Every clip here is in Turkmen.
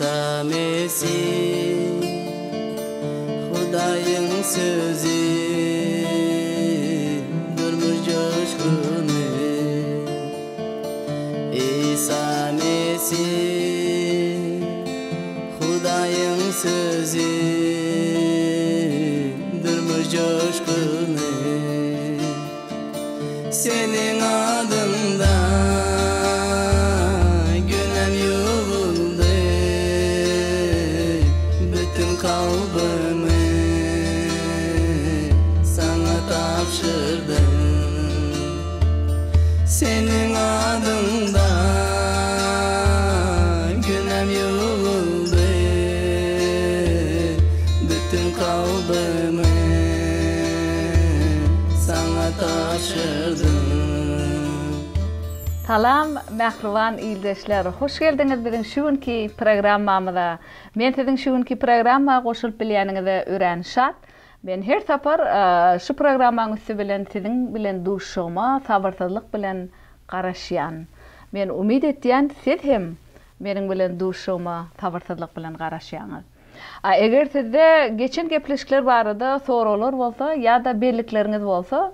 Isa Mesih Hudaýyň sözi Durmuş joşguny Isa Mesih Hudaýyň sözi Durmuş joşguny Seniň adyňda günäm ýuwuldy, Bütin kalbymy Saňa tabşyrdym. Seniň adyňda günäm ýuwuldy, Bütin kalbymy Saňa tabşyrdym. Salam mähriban ildeşler! Hoş geldiňiz biziň şu günki programmamyza. Men siziň şu günki programma goşulyp bilýäniňize örän şat. Men her sapar şu programmaň üsti bilen siziň bilen duşuşygyma sabyrsyzlyk bilen garaşýan. Men umyt etýän siz hem meniň bilen duşuşygyma sabyrsyzlyk bilen garaşýaňyz. A eger sizde geçen gepleşikler barada soraglar bolsa ýa-da bellikleriňiz bolsa,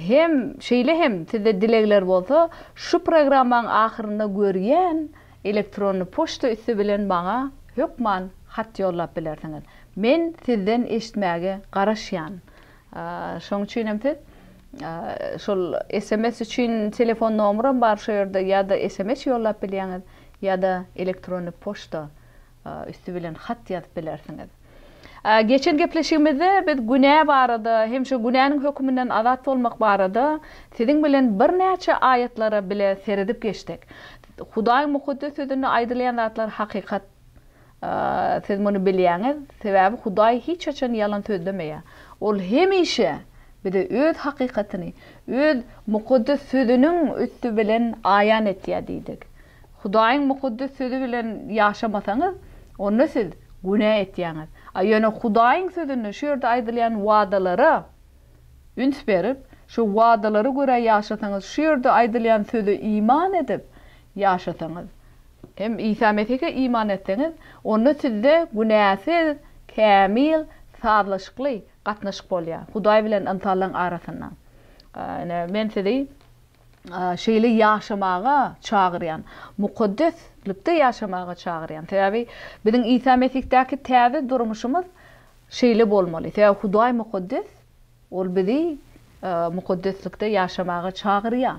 hem şeýle hem sizde dilegler bolsa, şu programmaň ahyrynda görýän elektronny poçta üsti bilen maňa hökman hat ýollap bilersiňiz. Men sizden eşitmäge garaşýan. Şoň üçin hem siz şol sms üçin telefon nomeram bar şo ýerde ýa-da sms ýollap bilýäňiz ýa-da elektronny poçta üsti bilen hat ýazyp bilersiňiz. Geçen gepleşigimizde biz günä barada hem şu günäniň höküminden azat bolmak barada siziň bilen birnäçe aýatlara bile seredip geçdik. Hudaýyň Mukaddes Sözünde aýdylýan zatlar hakykat. Siz muny bilýäňiz, sebäbi Hudaý hiç haçan ýalan sözlemeýär. Ol hemişe bize öz hakykatyny, öz Mukaddes Sözüniň üsti bilen aýan etýär diýdik. Hudaýyň Mukaddes Sözi bilen ýaşamasaňyz, onda siz günä etýäňiz. A ýöne Hudaýyň Sözünde şu ýerde aýdylýan wadalara üns berip, şu wadalara görä ýaşasaňyz, şu ýerde aýdylýan söze iman edip ýaşasaňyz, hem Isa Mesihe iman etseňiz, onda sizde günäsiz, kämil, sazlaşykly gatnaşyk bolýar Hudaý bilen ynsanlaryň arasynda. Ine, men sizi şeýle ýaşamaga çagyrýan. Mukaddeslikde ýaşamaga çagyrýan. Sebäbi biziň Isa Mesihdäki täze durmuşymyz şeýle bolmaly. Sebäbi Hudaý mukaddes, Ol bizi mukaddeslikde ýaşamaga çagyrýar.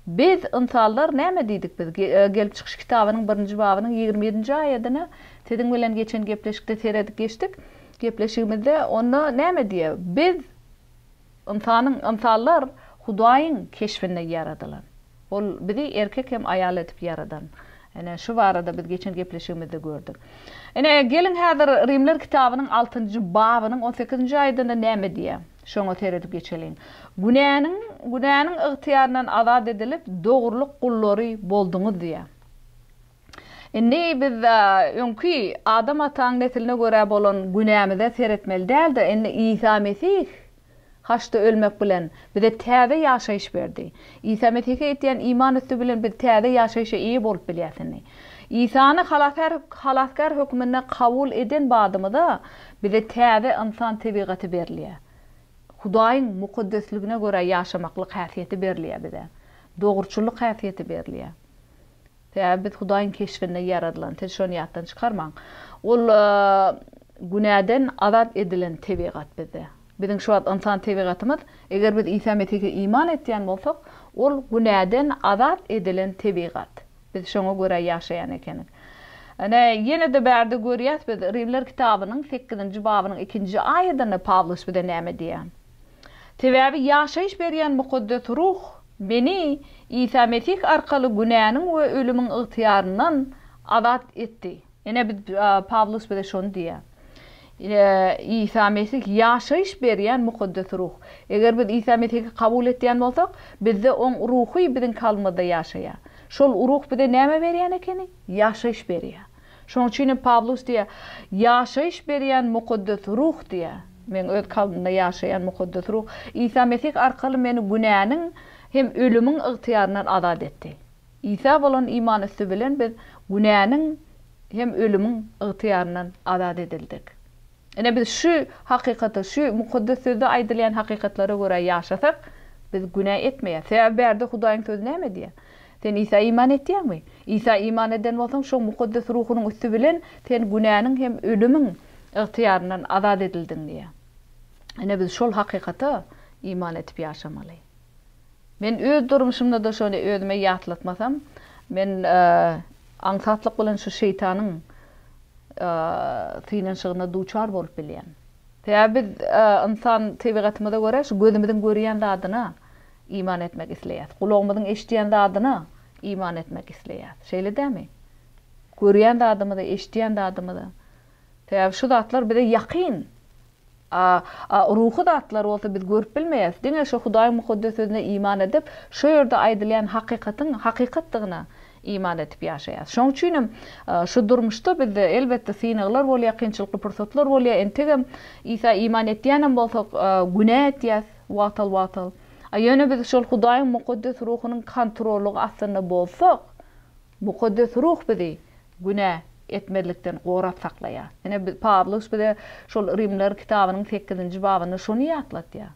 Biz, ynsanlar, näme diýdik biz? Gelip çykyş kitabynyň birinji babynyň 27-nji aýadyna siziň bilen geçen gepleşikde seredip geçdik. Gepleşigimizde onda näme diýýär? Biz Ynsanyň, ynsanlar Hudaýyň keşbinde ýaradylan. Ol bizi erkek hem aýal edip ýaradan. Ine, şu barada biz geçen gepleşigimizde gördük. Ine, geliň häzir Rimler kitabynyň altynjy babynyň on sekizinji aýadynda näme diýýär? Şoňa seredip geçeliň. Günäniň, günäniň ygtyýaryndan azat edilip, dogrulyk gullary bolduňyz diýýär. Indi biz öňki Adam ataň nesiline görä bolan günämize seretmeli däl-de, indi Isa Mesih haçda ölmek bilen, bize täze ýaşaýyş berdi. Isa Mesihe etýän iman üsti bilen biz täze ýaşaýşa eýe bolup bilýäs indi. Isany Halasgär hökmünde kabul eden badymyza bize täze ynsan tebigaty berilýär. Hudaýyň mukaddesligine görä ýaşamaklyk häsiýeti berilýär bize. Dogruçyllyk häsiýeti berilýär. Sebäbi biz Hudaýyň keşbinde ýaradylan. Siz şony ýatdan çykarmaň. Ol günäden azat edilen tebigat bizde. Biziň şu wagt ynsan tebigatymyz, eger biz Isa Mesihe iman etýän bolsak, ol günäden azat edilen tebigat. Biz şoňa görä ýaşaýan ekenik. Ine, ýene-de bärde görýäs biz, Rimler kitabynyň sekizinji babynyň ikinji aýadynda Pawlus bize näme diýýär? Sebäbi ýaşaýyş berýän Mukaddes Ruh meni Isa Mesih arkaly günäniň we ölümiň ygtyýaryndan azat etdi. Ine, biz, Pawlus bize şony diýýär. Isa Mesih ýaşaýyş berýän Mukaddes Ruh. Eger biz Isa Mesihi kabul etýän bolsak, bizde Oň Ruhy biziň kalbymyzda ýaşaýar. Şol Ruh bize näme berýän ekeni? Ýaşaýyş berýär. Şonuň üçin hem Pawlus diýýär, Ýaşaýyş berýän Mukaddes Ruh diýýär. Meň öz kalbymda ýaşaýan Mukaddes Ruh Isa Mesih arkaly meni günäniň hem ölümiň ygtyýaryndan azat etdi. Isa bolan iman üsti bilen biz günäniň hem ölümiň ygtyýaryndan azat edildik. Ine biz şu hakykata, şu Mukaddes Sözde aýdylýan hakykatlara görä ýaşasak, biz günä etmeýäs. Sebäbi bärde Hudaýyň Sözi näme diýýär? Sen Isa iman etýäňmi? Isa iman eden bolsaň, şo Mukaddes Ruhunyň üsti bilen sen günäniň hem ölümiň ygtyýaryndan azat edildiň diýýär. Ine biz şol hakykata iman edip ýaşamaly. Men öz durmuşymda-da şony özüme ýatlatmasam, men aňsatlyk bilen şu şeýtanyň synanyşygyna duçar bolup bilýän. Sebäbi biz ynsan tebigatymyza görä şu gözümiziň görýän zadyna iman etmek isleýäs. Gulagymyzyň eşidýän zadyna iman etmek isleýäs. Şeýle dälmi? Görýän zadymyza, eşidýän zadymyza. Sebäbi şu zatlar bize ýakyn. A ruhy zatlar bolsa biz görüp bilmeýäris. Diňe şo Hudaýyň Mukaddes Sözüne iman edip, şo ýerde aýdylýan hakykatyň hakykatdygyna iman edip ýaşaýarys. Şoň üçinem şu durmuşda bizde elbetde synaglar bolýar, kynçylykly pursatlar bolýar. Entegem Isa iman etýänem bolsak, günä etýäs wagtal-wagtal. A ýöne biz şol Hudaýyň Mukaddes Ruhunyň kontrollygy astynda bolsak, Mukaddes Ruh bizi günä etmezlikden gorap saklaýar. Ine, Pawlus bize şol Rimliler kitabynyň sekizinji babynda şony ýatlatýar.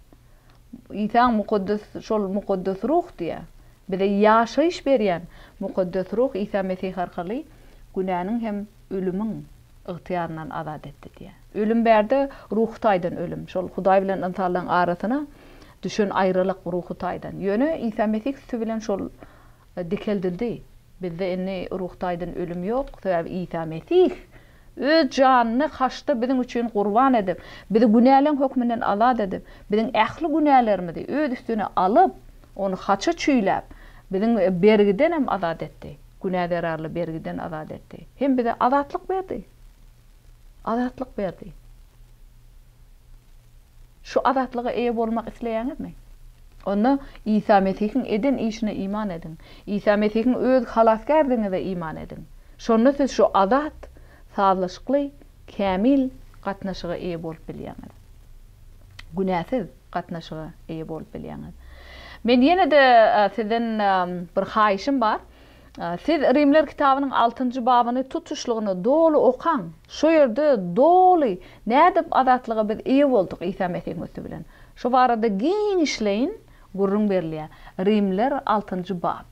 Isaň Mukaddes, şol Mukaddes Ruh diýýär. Bize ýaşaýyş berýän Mukaddes Ruh Isa Mesih arkaly günäniň hem ölümiň ygtyýaryndan azat etdi diýýär. Ölüm bärde ruhy taýdan ölüm. Şol Hudaý bilen ynsanlaryň arasyna düşen aýralyk ruhy taýdan. Ýöne Isa Mesih üsti bilen şol Dikeldildi. Bizde indi ruhy taýdan ölüm ýok, sebäbi Isa Mesih Öz janyny haçda biziň üçin gurban edip, bizi günäleň hökmünden azat edip, biziň ähli günälerimizi Öz üstüne alyp, ony haça çüýläp, biziň bergiden hem azat etdi. Günä zerarly bergiden azat etdi. Hem bize azatlyk berdi. Azatlyk berdi. Şu azatlyga eýe bolmak isleýäňizmi? Onda Isa Mesihiň eden işine iman ediň. Isa Mesihiň öz Halasgärdigiňize iman ediň. Şonda siz şu azat, sazlaşykly, kämil gatnaşyga eýe bolup bilýäňiz. Günäsiz gatnaşyga eýe bolup bilýäňiz. Men ýene-de sizden bir haýyşym bar. Siz Rimler kitabynyň altynjy babyny tutuşlygyna doly okaň. Şo ýerde doly nädip azatlyga biz eýe bolduk Isa Mesihiň üsti bilen. Şo barada giňişleýin gürrüň berilýär. Rimler altynjy bap.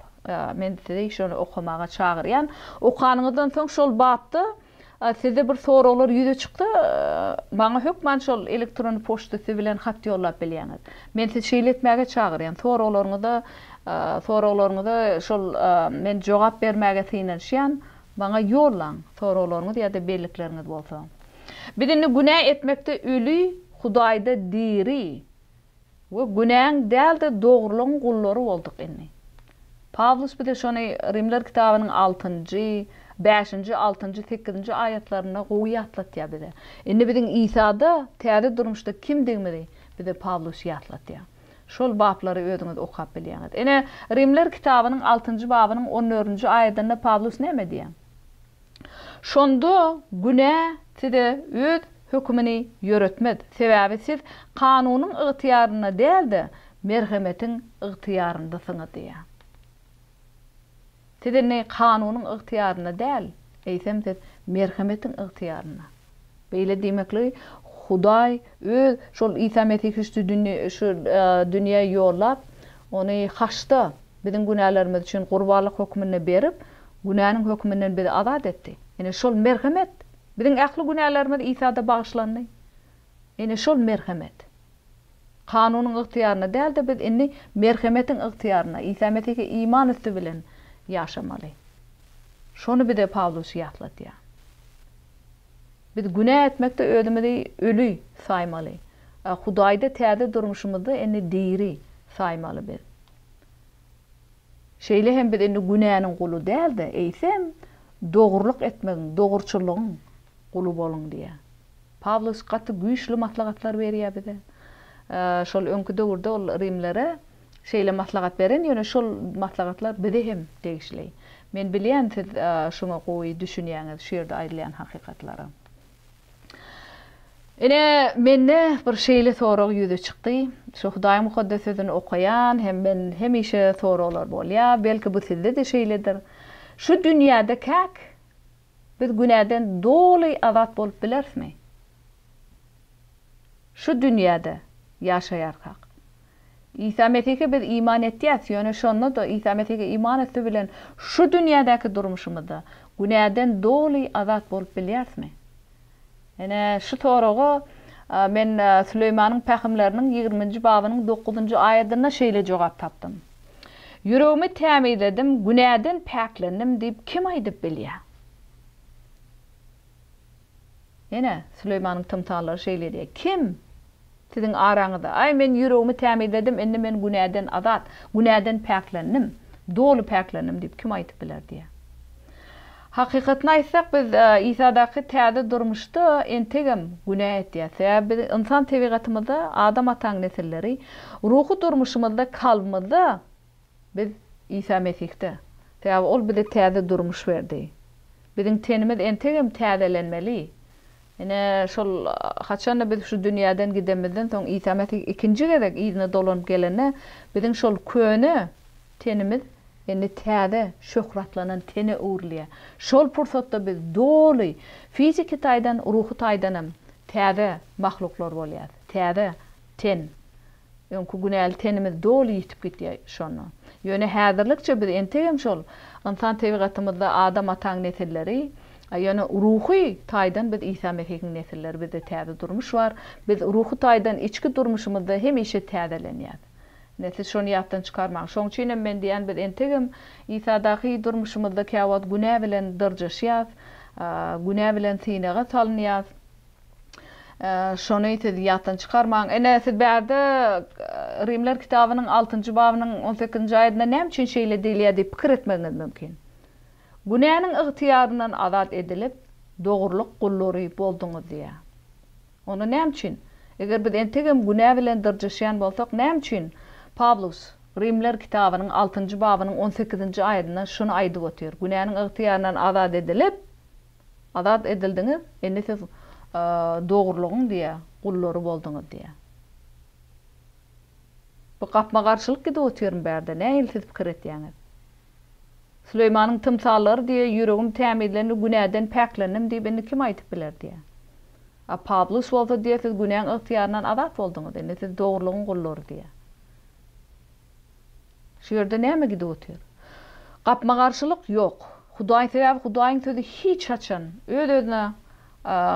Men sizi şony okamaga çagyrýan. Okanyňyzdan soň şol bapda Sizde bir soraglar ýüze çyksa, maňa hökman şol elektron poçtasy bilen hat ýollap bilýäňiz. Men sizi şeýle etmäge çagyrýan. Soraglaryňyza, soraglaryňyza şol men jogap bermäge synanyşýan. Maňa ýollaň, soraglaryňyz ýa-da bellikleriňiz bolsa. Biz indi günä etmekde öli, Hudaýda diri. We günäň däl-de dogrulygyň gullary bolduk indi. Pawlus bize şony Rimler kitabynyň altynjy, bäşinji, altynjy, sekizinji aýatlarynda gowy ýatlatýar bize. Indi biziň Isada täze durmuşda kimdigimizi bize Pawlus ýatlatýar. Şol baplary özüňiz okap bilýäňiz. Ine, Rimler kitabynyň altynjy babynyň on dördünji aýadynda Pawlus näme diýýär? Şonda günä size öz hökümini ýöretmez, sebäbi siz kanunyň ygtyýarynda däl-de, merhemetiň ygtyýaryndasyňyz diýýär. Siz indi kanunyň ygtyýarynda däl, eýsem siz merhemetiň ygtyýarynda. Beýle diýmekligi Hudaý öz şol Isa Mesihi şu dünýä ýollap, ony haçda Biziň günälerimiz üçin gurbanlyk hökmünde berip, günäniň höküminden bizi azat etdi. Ine, şol merhemet! Biziň ähli günälerimiz Isada bagyşlandy. Ine, şol merhemet! Kanunyň ygtyýarynda däl-de, biz indi merhemetiň ygtyýarynda, Isa Mesihe iman üsti bilen ýaşamaly. Şony bize Pawlus ýatladýar. Biz günä etmekde özümizi öli saýmaly. A Hudaýda täze durmuşymyzda indi diri saýmaly biz. Şeýle hem biz indi günäniň guly däl-de, eýsem, dogrulyk etmegiň, dogruçyllygyň guly boluň diýýär. Pawlus gaty güýçli maslahatlar berýär bize. Şol öňki döwürde ol rimlere şeýle maslahat beren, ýöne şol maslahatlar bize hem degişli. Men bilýän siz şuňa gowy düşünýäňiz, şu ýerde aýdylýan hakykatlara. Ine, mende bir şeýle sorag ýüze çykdy. Şu Hudaýyň Mukaddes Sözüni okaýan hem men hemişe soraglar bolýar. Belki bu sizde-de şeýledir. Şu dünýäde käk. Biz günäden doly azat bolup bilerismi? Şu dünýäde ýaşaýarkak. Isa Mesihe biz iman etýäs, ýöne şonda-da Isa Mesihe iman üsti bilen şu dünýädäki durmuşymyzda günäden doly azat bolup bilýärismi? Ine, şu soraga men Süleýmanyň pähimleriniň ýigriminji babynyň dokuzynjy aýadynda şeýle jogap tapdym. Ýüregimi tämizledim, günäden päklendim diýip kim aýdyp bilýär? Ine, Süleýmanyň tymsallary şeýle diýýär, Kim siziň araňyzda, Aý, men ýüregimi tämizledim, indi men günäden azat, günäden päklendim, doly päklendim diýip kim aýdyp biler diýýär. Hakykatyny aýtsak, biz Isadaky täze durmuşda entegem günä etýäs. Sebäbi biz ynsan tebigatymyzda Adam ataň nesilleri, ruhy durmuşymyzda, kalbymyzda biz Isa Mesihde. Sebäbi Ol bize täze durmuş berdi. Biziň tenimiz entegem täzelenmeli. Ine, şol haçanda biz şu dünýäden gidemizden soň Isa Mesih ikinji gezek yzyna dolanyp gelende, biziň şol köne tenimiz indi täze, şöhratlanan tene öwrülýär. Şol pursatda biz doly fiziki taýdan, ruhy taýdanam täze mahluklar bolýarys. Täze ten. Öňki günäli tenimiz doly ýitip gidýär şonda. Ýöne häzirlikçe biz entegem şol ynsan tebigatymyzda Adam ataň nesilleri, ýöne ruhy taýdan biz Isa Mesihiň nesilleri, bizde täze durmuş bar. Biz ruhy taýdan içki durmuşymyzda hemişe täzelenýäs. Ine, siz şony ýatdan çykarmaň. Şoň üçin hem men diýýän, biz entegem Isadaky durmuşymyzda käwagt günä bilen dyrjaşýas, günä bilen synaga salynýas. Şony siz ýatdan çykarmaň. Ine, siz bärde Rimler kitabynyň altynjy babynyň on sekizinji aýadynda näme üçin şeýle diýilýär diýip pikir etmegiňiz mümkin. Günäniň ygtyýaryndan azat edilip, dogrulyk gullary bolduňyz diýýär. Onda näme üçin? Eger biz entegem günä bilen dyrjaşýan bolsak, näme üçin Pawlus Rimler kitabynyň altynjy babynyň on sekizinji aýadynda şuny aýdyp otyr, Günäniň ygtyýaryndan azat edilip, azat edildiňiz, indi siz dogrulygyň diýýär, gullary bolduňyz diýýär. Bu gapma-garşylyk gidip otyrmy bärde? Nähili siz pikir etýäňiz? Süleýmanyň tymsallary diýýär, ýüregim tämizlendi, günäden päklendim diýip indi kim aýdyp biler diýýär. A Pawlus bolsa diýýär, siz günäň ygtyýaryndan azat bolduňyz, indi siz dogrulygyň gullary diýýär. Şu ýerde näme gidip otyr? Gapma-garşylyk ýok. Hudaý sebäbi Hudaýyň sözi hiç haçan öz-özüne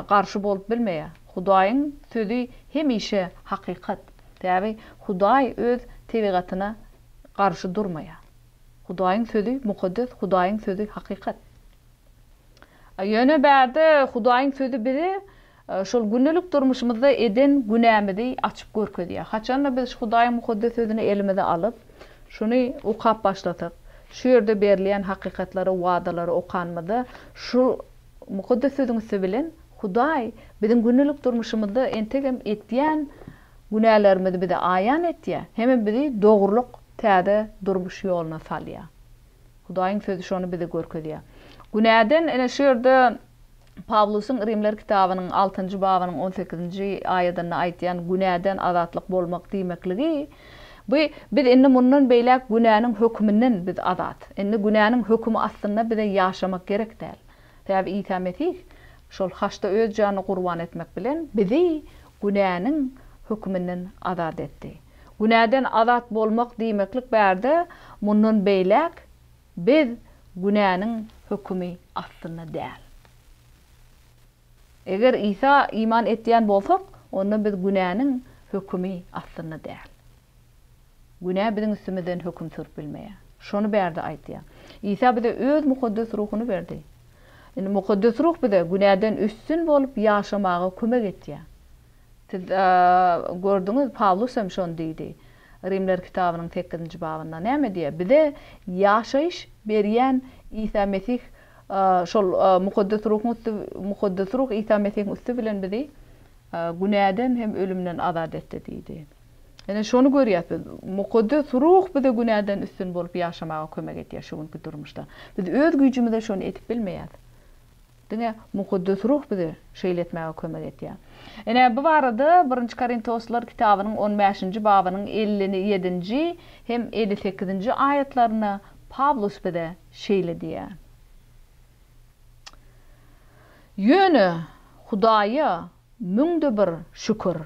garşy bolup bilmeýär. Hudaýyň sözi hemişe hakykat. Sebäbi Hudaý öz tebigatyna garşy durmaýar. Hudaýyň sözi mukaddes, Hudaýyň sözi hakykat. Ýöne bärde Hudaýyň sözi bize şol gündelik durmuşymyzda eden günämizi açyp görkezýär. Haçanda biz şu Hudaýyň mukaddes sözüni elimize alyp, şuny okap başlasak, şu ýerde berilýän hakykatlary, wadalary okanymyzda, şu mukaddes sözüň üsti bilen Hudaý biziň gündelik durmuşymyzda entegem etýän günälerimizi bize aýan etýär, hemem bizi dogrulyk täze durmuş ýoluna salýar. Hudaýyň Sözi şony bize görkezýär. Günäden, ine şu ýerde Pawlusyň Rimler kitabynyň altynjy babynyň on sekizinji aýadynda aýtýan günäden azatlyk bolmak diýmekligi, bu biz indi mundan beýläk günäniň höküminden biz azat. Indi günäniň hökümi astynda bize ýaşamak gerek däl. Sebäbi Isa Mesih şol haçda öz janyny gurban etmek bilen bizi günäniň höküminden azat etdi. Günäden azat bolmak diýmeklik bärde mundan beýläk biz günäniň hökümi astynda däl. Eger Isa iman etýän bolsak, onda biz günäniň hökümi astynda däl. Günä biziň üstümizden höküm sürüp bilmeýär. Şony bärde aýtýar. Isa bize öz Mukaddes Ruhuny berdi. Indi Mukaddes Ruh bize günäden üstün bolup ýaşamaga kömek etýär. Siz gördüňiz, Pawlus hem şony diýdi. Rimler kitabynyň sekizinji babynda näme diýýär? Bize ýaşaýyş berýän Isa Mesih şol Mukaddes Ruhuň üsti, Mukaddes Ruh Isa Mesihiň üsti bilen bizi günäden hem ölümden azat etdi diýdi. Ine şony görýäs biz. Mukaddes Ruh bize günäden üstün bolup ýaşamaga kömek edýär şu günki durmuşda. Biz öz güýjümize şony edip bilmeýäs. Diňe Mukaddes Ruh bize şeýle etmäge kömek edýär. Ine, bu barada Birinji Korintoslylar kitabynyň on bäşinji babynyň 57-nji hem 58-nji aýatlarynda Pawlus bize şeýle diýýär. Ýöne Hudaýa müňde bir şükür!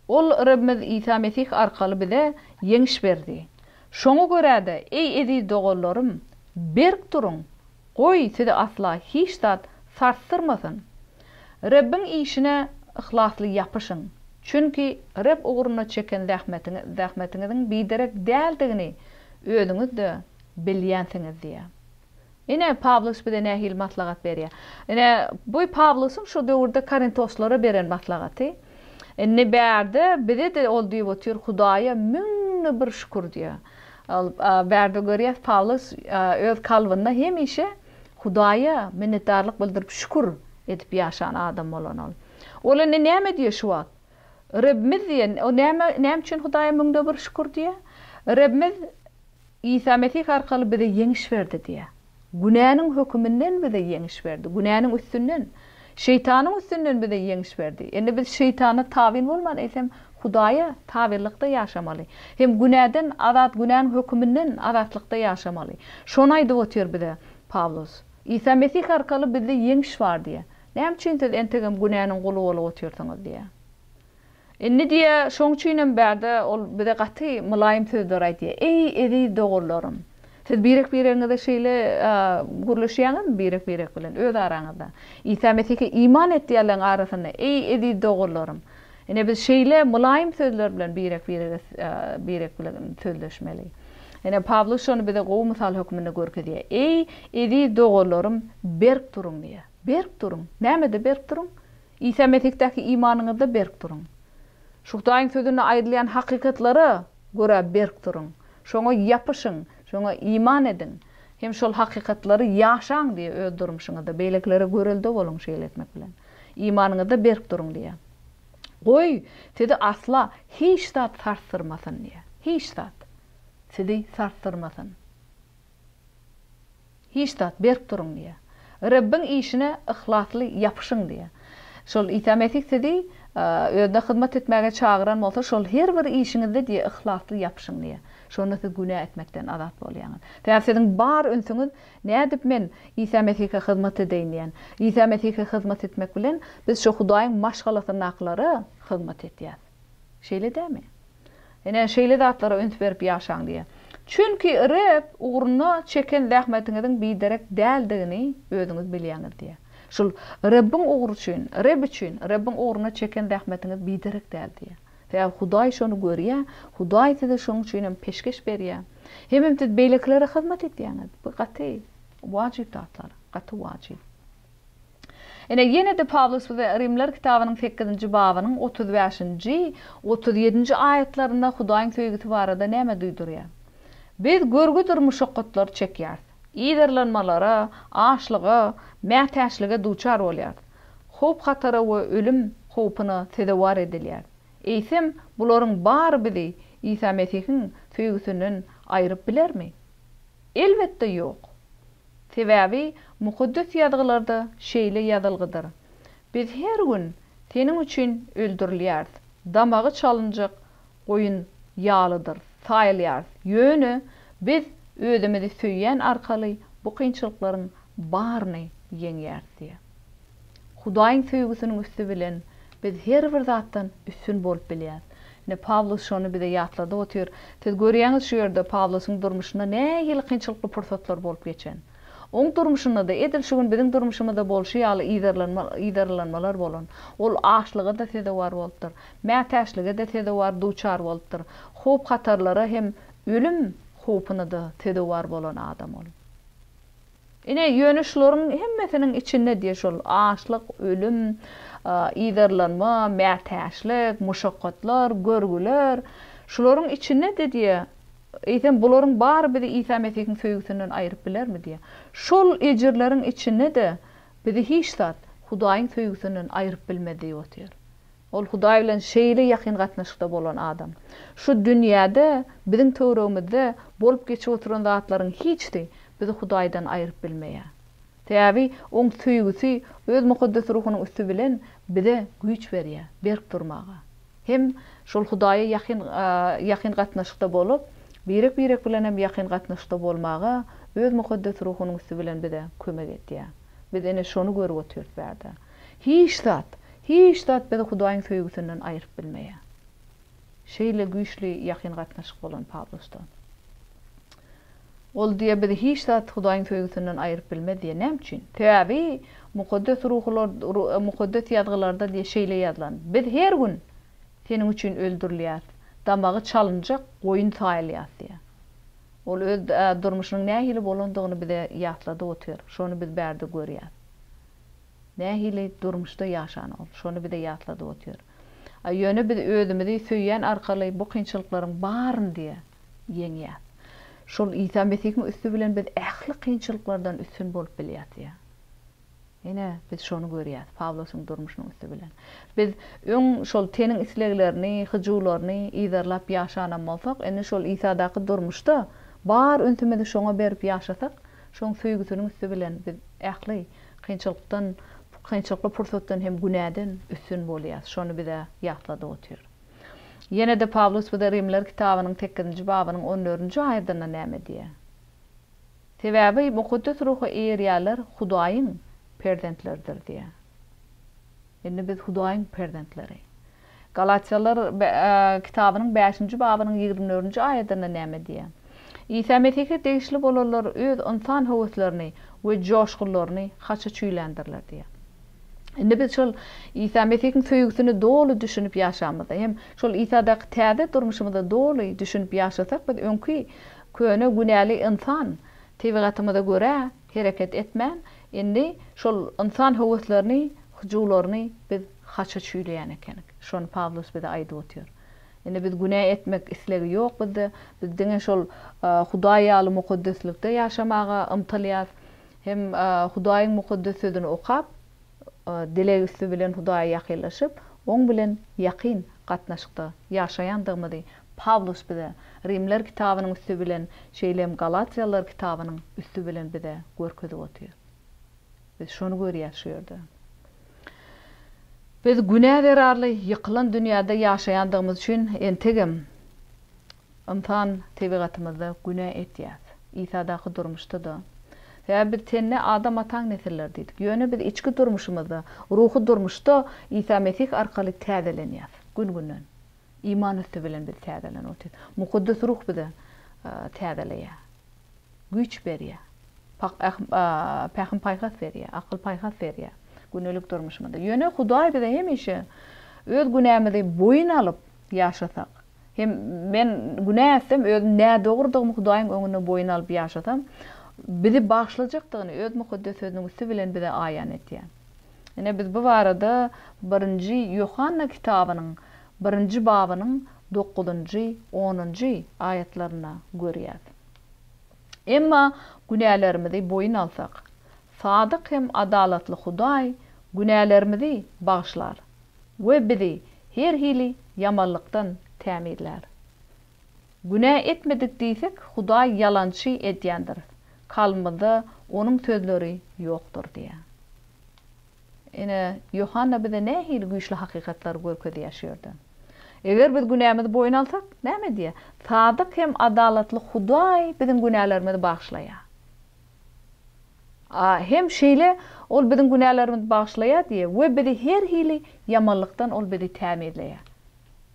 Ol Rebbimiz Isa Mesih arkaly bize ýeňiş berdi. Şoňa görä-de, eý eziz doganlarym, berk duruň, goý, sizi asla hiç zat sarsdyrmasyn. Rebbiň işine yhlasly ýapyşyň, çünki Reb ugrunda çeken zähmetiňiziň biderek däldigini özüňiz-de bilýänsiňiz diýýär. Ine, Pawlus bize nähili maslahat berýär. Ine, bu Pawlusyň şo döwürde korintoslara beren maslahaty. Indi bärde bize-de ol diýip otyr, Hudaýa müňde bir şükür diýýär. Ol bärde görýäs, Pawlus öz kalbynda hemişe Hudaýa minnetdarlyk bildirip şükür edip ýaşan adam bolan ol. Ol indi näme diýýär şu wagt? Rebbimiz diýen, o näme, näme üçin Hudaýa müňde bir şükür diýýär? Rebbimiz Isa Mesih arkaly bize ýeňiş berdi diýýär. Günäniň höküminden bize ýeňiş berdi. Günäniň üstünden, şeýtanyň üstünden bize ýeňiş berdi. Indi biz şeýtana tabyn bolman, eýsem, Hudaýa tabynlykda ýaşamaly. Hem günäden azat, günäniň höküminden azatlykda ýaşamaly. Şony aýdyp otyr bize Pawlus. Isa Mesih arkaly bizde ýeňiş bar diýýär. Näme üçin siz entegem günäniň guly bolup otyrsyňyz diýýär. Indi diýýär, şoň üçinem bärde ol bize gaty mylaýym sözler aýdýar. Eý, eziz doganlarym! Siz birek-biregiňize şeýle gürleşýäňizmi birek-birek bilen, öz araňyzda? Isa Mesihe iman etýänleriň arasynda, Eý, eziz doganlarym! Ine, biz şeýle mylaýym sözler bilen birek-birege birek bilen sözleşmeli. Ine, Pawlus şony bize gowy mysal hökmünde görkezýär. Eý, eziz doganlarym, berk duruň diýýär. Berk duruň. Nämede berk duruň? Isa Mesihdäki imanyňyzda berk duruň. Şu Hudaýyň Sözünde aýdylýan hakykatlara görä berk duruň. Şoňa ýapyşyň, şoňa iman ediň. Hem şol hakykatlary ýaşaň diýýär öz durmuşyňyzda. Beýlekilere görelde boluň şeýle etmek bilen. Imanyňyzda berk duruň diýýär. Goý, sizi asla hiç zat sarsdyrmasyn diýýär. Hiç zat sizi sarsdyrmasyn. Hiç zat, berk duruň diýýär. Rebbiň işine yhlasly ýapyşyň diýýär. Şol Isa Mesih sizi Özüne hyzmat etmäge çagyran bolsa, şol her bir işiňizde diýýär, yhlasly ýapyşyň diýýär. Şonda siz günä etmekden azat bolýaňyz. Sebäbi siziň bar ünsüňiz nädip men Isa Mesihe hyzmat edeýin diýen. Isa Mesihe hyzmat etmek bilen biz şo Hudaýyň maşgalasyndakylara hyzmat etýäs. Şeýle dälmi? Ine, şeýle zatlara üns berip ýaşaň diýýär. Çünki Reb ugrunda çeken zähmetiňiziň biderek däldigini özüňiz bilýäňiz diýýär. Şul Rebbiň ugry üçin, Reb üçin, Rebbiň ugrunda çeken zähmetiňiz biderek däl diýýär. Sebäbi Hudaý şony görýär, Hudaý size şonuň üçin hem peşgeş berýär. Hemem siz beýlekilere hyzmat edýäňiz. Bu gaty wajyp zatlar, gaty wajyp. Ine, ýene-de Pawlus bize Rimliler kitabynyň sekizinji babynyň 35-nji, 37-nji aýatlarynda Hudaýyň söýgüsi barada näme duýdurýar? Biz görgüdir muşakgatlary çekýäris, yzarlanmalara, açlyga, mätäçlige duçar bolýarys, howp-hatara we ölüm howpuna sezewar edilýäris. Eýsem, bularyň bary bizi Isa Mesihiň söýgüsinden aýryp bilermi? Elbetde, ýok! Sebäbi Mukaddes Ýazgylarda şeýle ýazylgydyr, Biz her gün Seniň üçin öldürilýäris, damagy çalynjak goýun ýalydyrys, saýylýarys. Ýöne biz özümizi söýýän arkaly bu kynçylyklaryň baryny ýeňýäris diýýär. Hudaýyň söýgüsiniň üsti bilen biz her bir zatdan üstün bolup bilýäris. Ine, Pawlus şony bize ýatladyp otyr. Siz görýäňiz şu ýerde Pawlusyň durmuşynda nähili kynçylykly pursatlar bolup geçen. Oň durmuşynda-da edil şu gün biziň durmuşymyzda bolşy ýaly yzarlanma, yzarlanmalar bolan. Ol açlyga-da sezewar bolupdyr, mätäçlige-de sezewar, duçar bolupdyr, howp-hatarlara hem ölüm howpuna-da sezewar bolan adam ol. Ine, ýöne şularyň hemmesiniň içinde diýe şol açlyk, ölüm, yzarlanma, mätäçlik, muşakgatlar, görgüler, şularyň içinde-de diýe, eýsem bularyň bary bizi Isa Mesihiň söýgüsinden aýryp bilermi diýe. Şol ejirleriň içinde-de bizi hiç zat Hudaýyň söýgüsinden aýryp bilmez diýip otyr. Ol Hudaý bilen şeýle ýakyn gatnaşykda bolan adam. Şu dünýäde, biziň töweregimizde bolup geçip oturan zatlaryň hiçsi bizi Hudaýdan aýryp bilmeýär. Sebäbi Oň söýgüsi Öz Mukaddes Ruhunyň üsti bilen bize güýç berýär, berk durmaga. Hem şol Hudaýa ýakyn ýakyn gatnaşykda bolup, birek-birek bilen hem ýakyn gatnaşykda bolmaga Öz Mukaddes Ruhunyň üsti bilen bize kömek edýär. Biz ine şony görüp otyrys bärde. Hiç zat, hiç zat bizi Hudaýyň söýgüsinden aýryp bilmeýär. Şeýle güýçli ýakyn gatnaşyk bolan Pawlusda. Ol diýýär, bizi hiç zat Hudaýyň söýgüsinden aýryp bilmez diýýär. Näme üçin? Sebäbi Mukaddes Ruhlar, Mukaddes Ýazgylarda diýýär, şeýle ýazylan, Biz her gün Seniň üçin öldürilýäris, damagy çalynjak goýun saýylýarys diýýär. Ol öz durmuşynyň nähili bolandygyny bize ýatladyp otyr. Şony biz bärde görýäris. Nähili durmuşda ýaşan ol, şony bize ýatladyp otyr. A ýöne biz özümizi söýýän arkaly bu kynçylyklaryň baryny diýe ýeňýäs. Şol Isa Mesihiň üsti bilen biz ähli kynçylyklardan üstün bolup bilýäs diýe. Ine, biz şony görýäs Pawlusyň durmuşynyň üsti bilen. Biz öň şol teniň isleglerini, hyjuwlaryny yzarlap ýaşanam bolsak, indi şol Isadaky durmuşda bar ünsümizi şoňa berip ýaşasak, şoň söýgüsiniň üsti bilen biz ähli Kynçylykdan, kynçylykly pursatdan hem günäden üstün bolýar. Şony bize ýatladyp otyr. Ýene-de Pawlus bize Rimliler kitabynyň sekizinji babynyň on dördünji aýadynda näme diýýär? Sebäbi Mukaddes Ruha eýerýänler Hudaýyň perzentleridir diýýär. Indi biz Hudaýyň perzentleri. Galatýalylar kitabynyň bäşinji babynyň 24-nji aýadynda näme diýýär? Isa Mesihe degişli bolanlar öz ynsan höweslerini we joşgunlaryny haça çüýländirler diýýär. Indi biz şol Isa Mesihiň söýgüsini doly düşünip ýaşamyzda hem şol Isadaky täze durmuşymyza doly düşünip ýaşasak biz öňki köne günäli ynsan tebigatymyza görä hereket etmän, indi şol ynsan höweslerini, hyjuwlaryny biz haça çüýleýän ekenik. Şony Pawlus bize aýdyp otyr. Indi biz günä etmek islegi ýok bizde. Biz diňe şol Hudaý ýaly mukaddeslikde ýaşamaga ymtylýas. Hem Hudaýyň mukaddes sözüni okap, dileg üsti bilen Hudaýa ýakynlaşyp, Oň bilen ýakyn gatnaşykda ýaşaýandygymyzy Pawlus bize Rimler kitabynyň üsti bilen, şeýle hem Galatýalylar kitabynyň üsti bilen bize görkezip otyr. Biz şony görýäs şu ýerde. Biz günä zerarly ýykylan dünýäde ýaşaýandygymyz üçin entegem ynsan tebigatymyzda günä etýäs. Isadaky durmuşda-da. Sebäbi biz tende Adam ataň nesilleri diýdik. Ýöne biz içki durmuşymyzda, ruhy durmuşda Isa Mesih arkaly täzelenýäs gün-günden. Iman üsti bilen biz täzelenip otyrys. Mukaddes Ruh bize täzeleýär. Güýç berýär. Pähim-paýhas berýär, akyl-paýhas berýär gündelik durmuşymyzda. Ýöne Hudaý bize hemişe öz günämizi boýun alyp ýaşasak, hem men günä etsem, öz nädogrudygymy Hudaýyň öňünde boýun alyp ýaşasam, bizi bagyşlajakdygyny öz Mukaddes Sözüniň üsti bilen bize aýan etýär. Ine, biz bu barada Birinji Ýohanna kitabynyň birinji babynyň dokuzynjy, onunjy aýatlarynda görýäs. Emma günälerimizi boýun alsak, sadyk hem adalatly Hudaý günälerimizi bagyşlar we bizi her hili ýamanlykdan tämizlär. Günä etmedik diýsek, Hudaý ýalançy edýändiris, kalbymyzda Onuň sözleri ýokdur diýýär. Ine, Ýohanna bize nähili güýçli hakykatlary görkezýär şu ýerde. Eger biz günämizi boýun alsak, näme edýär? Sadyk hem adalatly Hudaý biziň günälerimizi bagyşlaýar. A hem şeýle Ol biziň günälerimizi bagyşlaýar diýýär we bizi her hili ýamanlykdan Ol bizi tämizleýär.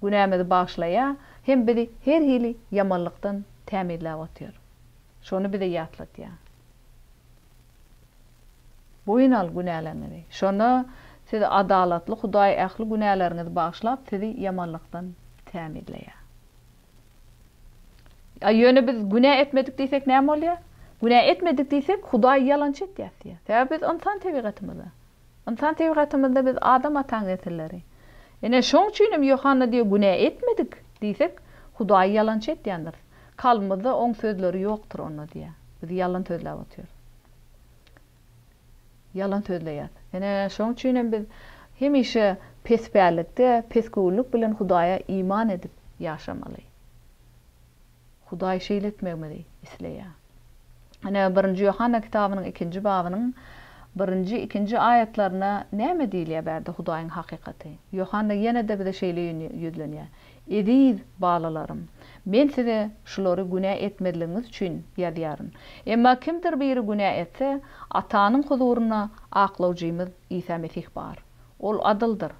Günämizi bagyşlaýar hem bizi her hili ýamanlykdan tämizläp otyr. Şony bize ýatladýar. Boýun al günäleriňizi. Şonda sizi adalatly Hudaý ähli günäleriňizi bagyşlap, sizi ýamanlykdan tämizleýär. A ýöne biz günä etmedik diýsek näme bolýar? Günä etmedik diýsek, Hudaýy ýalançy etýäs diýýär. Sebäbi biz ynsan tebigatymyzda. Ynsan tebigatymyzda biz Adam ataň nesilleri. Ine, şoň üçin hem Ýohanna diýýär, günä etmedik diýsek, Hudaýy ýalançy etýändiris. Kalbymyzda Oň sözleri ýokdur onda diýýär. Biz ýalan sözläp otyrys. Ýalan sözleýäs. Ine, şoň üçin hem biz hemişe pespällikde, pesgöwünlik bilen Hudaýa iman edip ýaşamaly. Hudaý şeýle etmegimizi isleýär. Ine, Birinji Ýohanna kitabynyň ikinji babynyň birinji, ikinji aýatlarynda näme diýilýär bärde Hudaýyň hakykaty? Ýohanna ýene-de bize şeýle ýüzlenýär, Eziz balalarym! Men size şulary günä etmezligiňiz üçin ýazýaryn. Emma kimdir biri günä etse, Atanyň huzurynda aklawjymyz Isa Mesih bar. Ol adyldyr.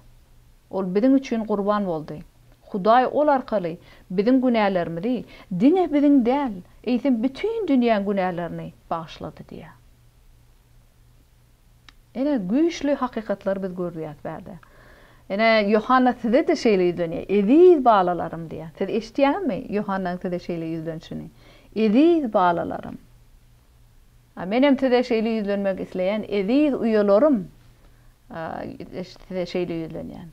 Ol biziň üçin gurban boldy. Hudaý ol arkaly biziň günälerimizi, diňe biziň däl, eýsem bütin dünýäň günälerini bagyşlady diýýär. Ine, güýçli hakykatlary biz görýäris bärde. Ine, Ýohanna size-de şeýle ýüzlenýär, Eziz balalarym diýýär. Siz eşidýäňizmi Ýohannanyň size şeýle ýüzlenişini? Eziz balalarym. A menem size şeýle ýüzlenmek isleýän, eziz uýalarym, size şeýle ýüzlenýän.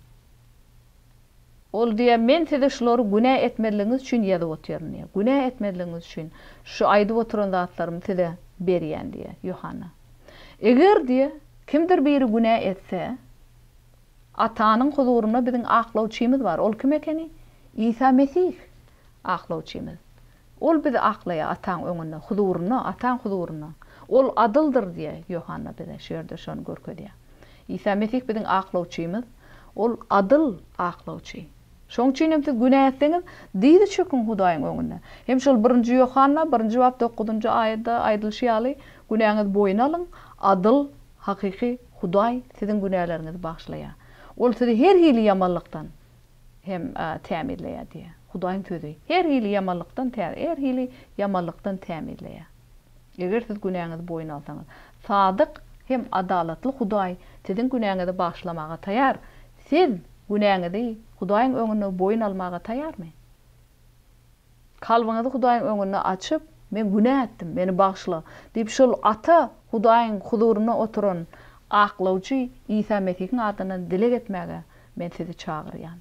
Ol diýýär, Men size şulary günä etmezligiňiz üçin ýazyp otyryn diýýär. Günä etmezligiňiz üçin şu aýdyp oturan zatlarymy size berýän diýýär Ýohanna. Eger diýýär, kimdir biri günä etse, Atanyň huzurynda biziň aklawçymyz bar. Ol kim ekeni? Isa Mesih aklawçymyz. Ol bizi aklaýar Ataň öňünde, huzurynda, Ataň huzurynda. Ol adyldyr diýýär Ýohanna bize şu ýerde şony görkezýär. Isa Mesih biziň aklawçymyz. Ol adyl aklawçy. Şoň üçin hem siz günä etseňiz, dyzy çöküň Hudaýyň öňünde. Hem şol birinji Ýohanna, birinji bap dokuzynjy aýatda aýdylyşy ýaly, günäňizi boýun alyň, adyl, hakyky Hudaý siziň günäleriňizi bagyşlaýar. Ol sizi her hili ýamanlykdan hem tämizleýär diýýär. Hudaýyň sözi her hili ýamanlykdan her hili ýamanlykdan tämizleýär. Eger siz günäňizi boýun alsaňyz. Sadyk hem adalatly Hudaý siziň günäňizi bagyşlamaga taýar. Siz günäňizi Hudaýyň öňünde boýun almaga taýarmy? Kalbyňyzy Hudaýyň öňünde açyp, Men günä etdim, meni bagyşla diýip, şol Ata Hudaýyň huzurynda oturan Aklawjy Isa Mesihiň adyndan dileg etmäge men sizi çagyrýan.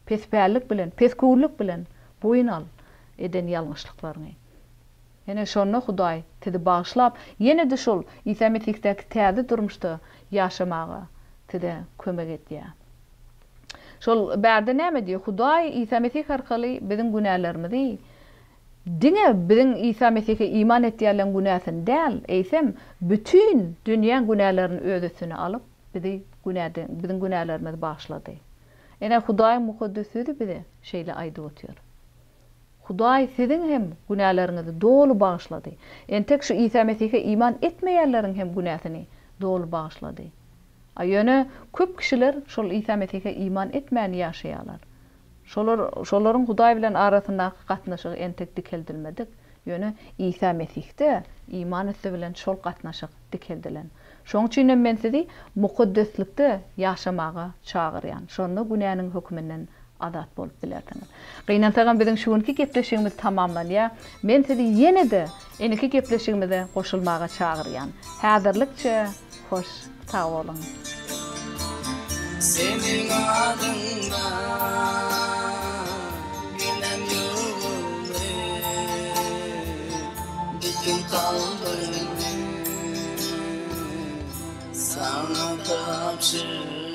Pespällik bilen, pesgöwünlik bilen boýun al eden ýalňyşlyklaryňy. Ine, şonda Hudaý sizi bagyşlap, ýene-de şol Isa Mesihdäki täze durmuşda ýaşamaga size kömek edýär. Şol bärde näme diýýär? Hudaý Isa Mesih arkaly biziň günälerimizi, diňe biziň Isa Mesihe iman etýänleň günäsini däl, eýsem, bütin dünýäň günälerini öz üstüne alyp, bizi günäden, biziň günälerimizi bagyşlady. Ine, Hudaýyň Mukaddes Sözi bize şeýle aýdyp otyr. Hudaý siziň hem günäleriňizi doly bagyşlady. Entek şu Isa Mesihe iman etmeýänleriň hem günäsini doly bagyşlady. A ýöne köp kişiler şol Isa Mesihe iman etmän ýaşaýarlar. Şolar, şolaryň Hudaý bilen arasyndaky gatnaşygy entek dikeldilmedik. Ýöne Isa Mesihde iman üsti bilen şol gatnaşyk dikeldilen. Şoň üçin hem men sizi mukaddeslikde ýaşamaga çagyrýan. Şonda günäniň höküminden azat bolup bilersiňiz. Gynansagam biziň şu günki gepleşigimiz tamamlanýar. Men sizi ýene-de indiki gepleşigimize goşulmaga çagyrýan. Häzirlikçe hoş sag boluň. Seniň adyňda günem ýuwuldy Bütin kalbymy saňa tabşyrdym.